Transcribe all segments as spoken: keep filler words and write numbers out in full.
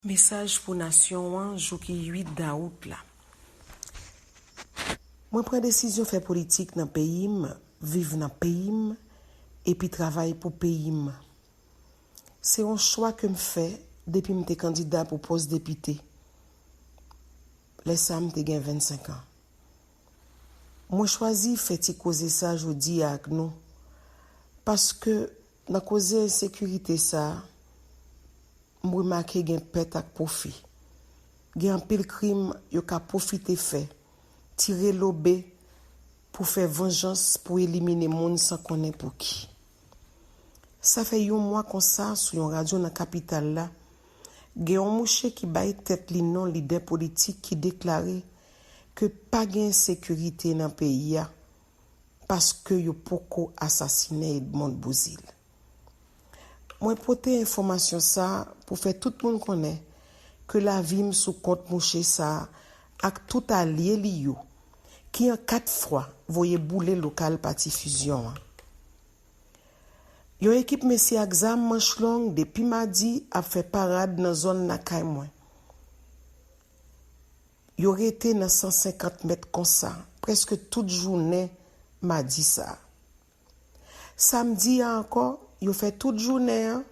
Mesaj pou nasyon an jou ki uit dawout la. Mwen pran desizyon fè politik nan peyi m, viv nan peyi m, epi travay pou peyi m. Se yon chwa ke m fè depi m te kandida pou pòs depite. Lè sa a, m te gen vennsenk an. Mwen chwazi fè ti koze sa jodi a ak nou, paske nan koze ensekirite sa a, m remake gen pèt ak pwofi. Gen anpil krim yo ka pwofite fè, tire lobe pou fè vanjans, pou elimine moun san konnen pou ki. Sa fè yon mwa konsa, sou yon radyo nan kapital la, gen yon mouche ki bay tèt li non lidè politik ki deklare ke pa gen ensekirite nan peyi a paske yo poko asasinen Edmonde Beauzile. Mwen pote enfòmasyon sa a pou fè tout moun konnen ke lavi m sou kont mouche sa a ak tout alye li yo ki an kat fwa voye boule lokal pati Fusion an. Yon ekip mesye ak zam manch long depi madi ap fè parad nan zòn lakay mwen. Yo rete nan san senkant mèt konsa, prèske tout jounen madi sa a. Samdi a ankò, yo fè tout jounen an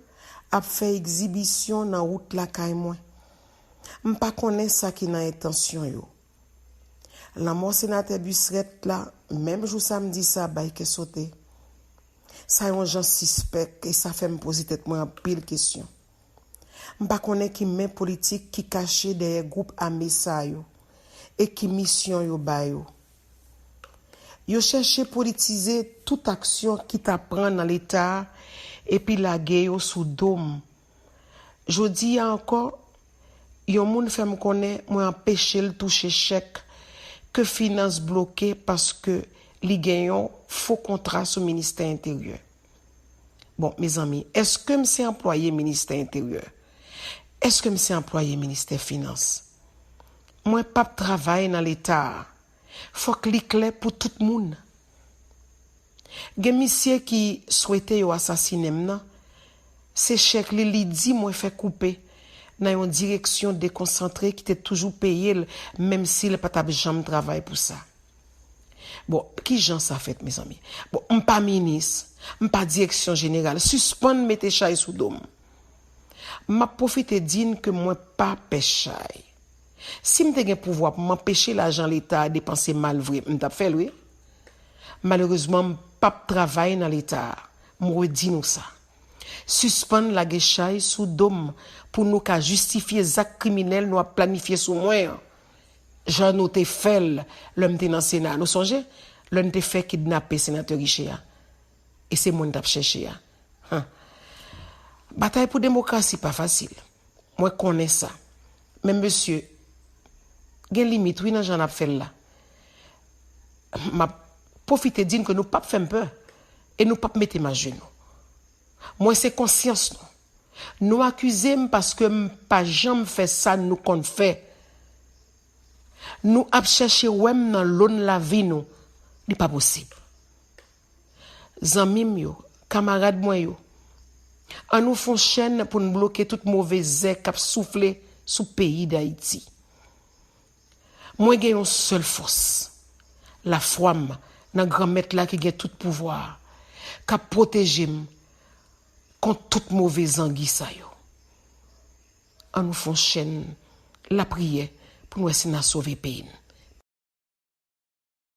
ap fè egzibisyon nan wout lakay mwen. M pa konnen sa ki nan entansyon yo. Lanmò senatè Busseret la, menm jou samdi sa, bay kè sote. Sa yon jan sispèk e sa fè m poze tèt mwen anpil kesyon. M pa konnen ki men politik ki kache dèyè gwoup ame sa yo e ki misyon yo ba yo. Yo chèche politize tout aksyon ki ta pran nan Leta a epi lage yo sou do m. Jodi a ankò, yon moun fè m konnen mwen anpeche l touche chèk ke finans bloke paske li gen yon fo kontra sou ministè enteryè. Bon, mezanmi, èske m se anplwaye ministè enteryè? Èske m se anplwaye ministè finans? Mwen p ap travay nan Leta a. Fòk li klè pou tout moun. Gen misye ki swete yo asasinen m nan, se chèk li li di mwen fè koupe nan yon direksyon dekonsantre ki te toujou peye l, menm si l pa t ap janm travay pou sa. Bon, ki jan sa fèt, mezanmi? Bon, m pa minis, m pa direksyon jeneral, sispann mete chay sou do m. M ap pwofite di n ke mwen pa pè chay. Si m te gen pouvwa pou m anpeche lajan Leta a depanse mal vre, m t ap fè l, wi. Malerezman, m p ap travay nan Leta a. M redi nou sa. Sispann lage chay sou do m pou nou ka jistifye zak kriminèl nou ap planifye sou mwen an. Jan nou te fè l lè m te nan Sena. Nou sonje? Lè n te fè kidnape senatè Riché a. E se mwen n t ap chèche a. Huh. Batay pou demokrasi pa fasil. Mwen konnen sa. Men mesye, gen limit wi nan jan n ap fè l la. M ap pwofite di n ke nou p ap fè m pè e nou p ap mete m ajenou. Mwen se konsyans nou. Nou akize m paske m pa janm fè sa nou konn fè. Nou ap chèche wè m nan lòn lavi nou. Li pa posib. Zanmi m yo, kamarad mwen yo, ann nou fè yon chèn pou n bloke tout move zè k ap soufle sou peyi Dayiti. Mwen gen yon sèl fòs, lafwa m nan Granmèt la ki gen tout pouvwa a, k ap pwoteje m kont tout move zangi sa yo. Ann nou fè yon chèn lapriyè pou n wè si n a sove peyi n.